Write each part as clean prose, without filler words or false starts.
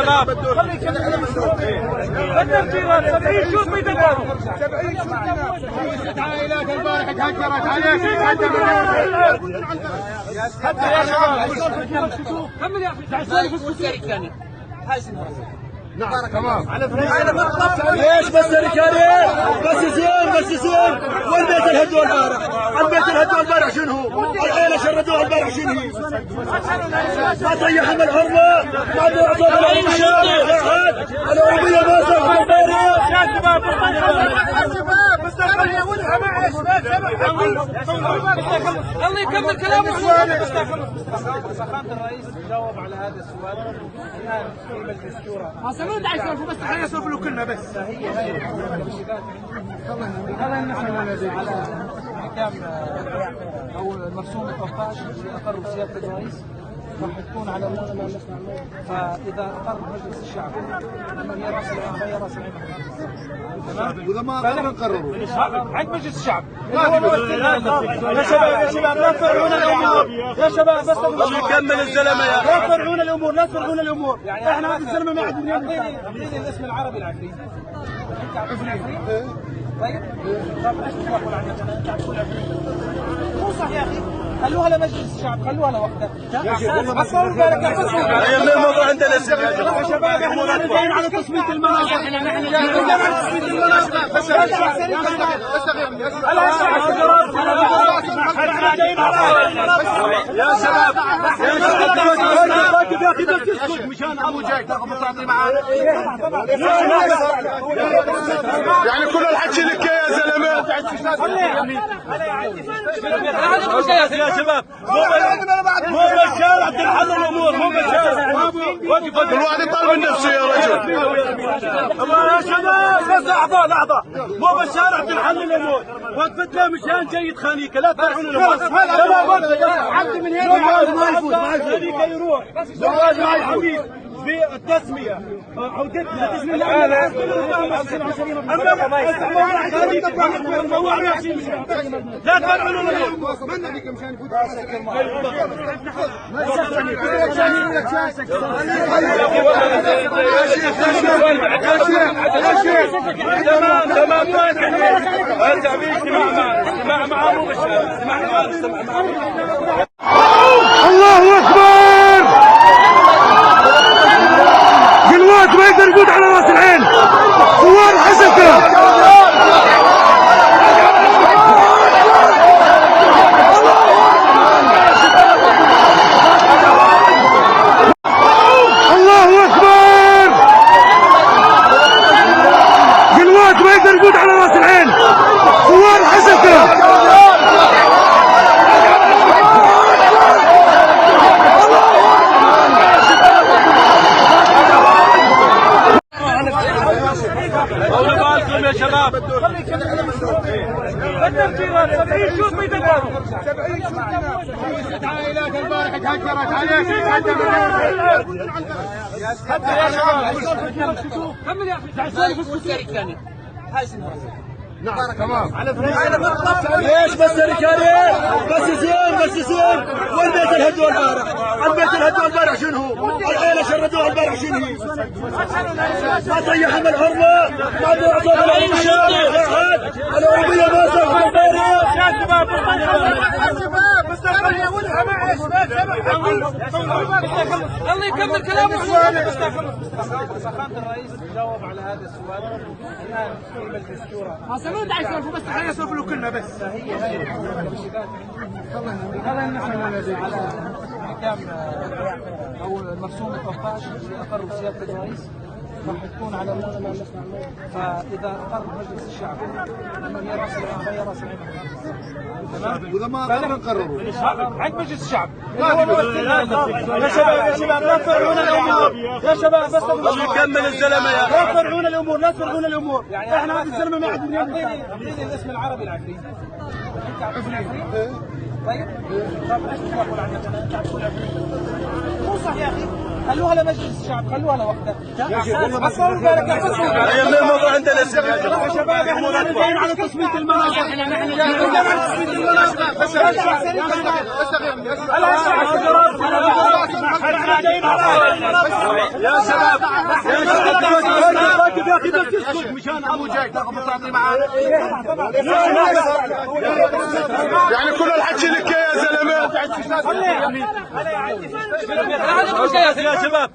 شباب. التفجيرات 70 شرطي دمروا 70 شرطي. عائلات البارح تهجرت عليك. يا شباب كمل يا اخي. نعم تمام. ليش بس رجالي؟ بس زين بس زين. والبيت الهدوء البارح، البيت الهدوء البارح شنو؟ العيلة شردوها البارح شنو؟ ما طيحهم الحرمة، ما اعطوهم العيشة، العربية ما صارت البارح. يا شباب الله يكمل كلامه. فخامة الرئيس جاوب على هذا السؤال الآن في مجلس الشورى. بس خليني اسولف له كلمة بس. هي على احكام او المرسوم 13 اللي اقره سيادة الرئيس راح تكون على المؤتمر، فاذا اقر مجلس الشعب هي راس العين فهي راس العين. تمام؟ واذا ما اقر نقرره عند مجلس الشعب. يا شباب يا شباب لا تفرعون الامور، يا شباب بس يكمل الزلمة يا لا تفرعون الامور، لا تفرعون الامور. احنا هذا الزلمة ما عندنا. اعطيني الاسم العربي العفريت. انت عارف العفريت؟ طيب طب ايش تقول عنك؟ انت عم تقول عفريت. مو صح يا اخي، خلوها لمجلس الشعب، خلوها لوحدها. عصروا بالك يا الموضوع عندنا يا شباب. احنا جايين على تثبيت المناطق، نحن جايين على تثبيت المناطق. بس يا شباب يا شباب يا اخي بس اسكت مشان ابو جاي تاخذ تعطي معانا. يعني كل الحكي لك يا زلمة. يا شباب مو بالشارع تنحل الامور، مو بالشارع. كل واحد يطالب من نفسه يا رجل. يا شباب بس لحظة لحظة، مو بالشارع تنحل الامور. وقفتنا مشان جيد خانيكه، لا تفرعون الامور. عبد من هنا ما يفوت، ما يفوت خانيكه يروح ما يفوت بالتسميه عودتنا. لا تفرعون الامور. تمام تمام. هذا اجتماع معاه مو بالشارع، اجتماع معاه. الله اكبر. قلوات ما يقدر يفوت على راس العين. ثوار حسكه. الله اكبر. قلوات ما يقدر يفوت على راس العين. ثوار حسكه. طولوا بالكم يا شباب. التفجيرات 70 شرطي دمروا 70 شرطي. عائلات البارح تهجرت عليك. يا شباب كمل يا اخي. نعم تمام. ليش بس رجالي؟ بس زين بس زين. والبيت الهدوء البارح، البيت الهدوء البارح شنو؟ العيلة شردوها البارح شنو؟ ما طيحهم الحرمة، ما اعطوهم العيشة، العربية ما صارت البارح. يا شباب الله يكمل كلامه. فخامة الرئيس جاوب على هذا السؤال الآن في مجلس الشورى. بس خليني اسولف له كلمة بس. هي على احكام او المرسوم 13 اللي اقره سيادة الرئيس راح تكون على المؤتمر، فاذا اقر مجلس الشعب هي راس العين فهي راس العين. تمام؟ واذا ما اقر نقرره عند مجلس الشعب. يا شباب يا شباب لا تفرعون الامور، يا شباب بس يكمل الزلمة يا لا تفرعون الامور، لا تفرعون الامور. احنا هذا الزلمة ما عندنا. اعطيني الاسم العربي العفريت. انت عارف العفريت؟ طيب طب ايش تقول عنك؟ انت عم تقول عفريت. مو صح يا اخي، خلوها لمجلس الشعب، خلوها لوحدها. بس طولوا بالك، بس طولوا بالك. هي من الموضوع عندنا يا شباب، احنا جايين على تثبيت المناطق، نحن جايين على تثبيت المناطق. يا شباب، يا شباب، يا اخي بس اسكت مشان ابو جاي تاخذ تعطي معنا. يعني كل الحكي لك يا زلمة. يا شباب،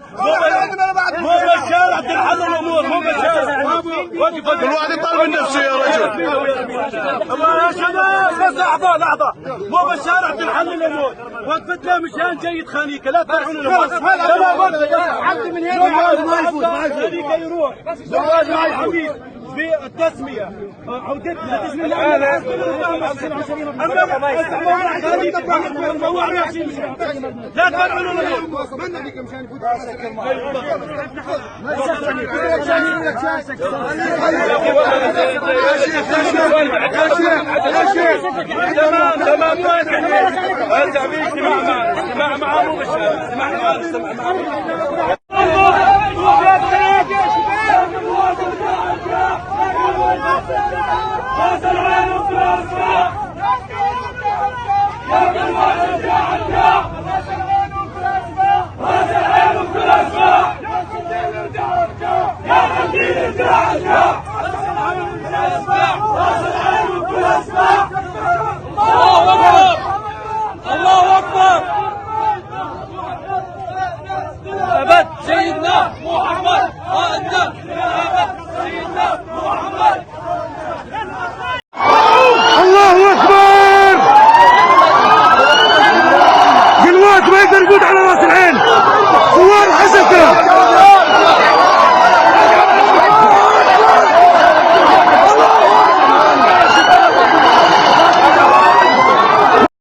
مو بالشارع تنحل الامور، مو بالشارع. وقف. كل واحد يطالب من نفسه يا رجل. يا شباب، بس لحظة لحظة، مو بالشارع تنحل الامور. وقفتنا مشان جيد خانيكا، لا تفرحون الامور. تمام، عبد من هنا. ما يفوت، ما يفوت، خانيكا يروح زواج مع الحبيب بالتسميه عودتنا. لا تفرحون الامور. تمام تمام، هسه في اجتماع مع اجتماع مع مو بالشارع، اجتماع مع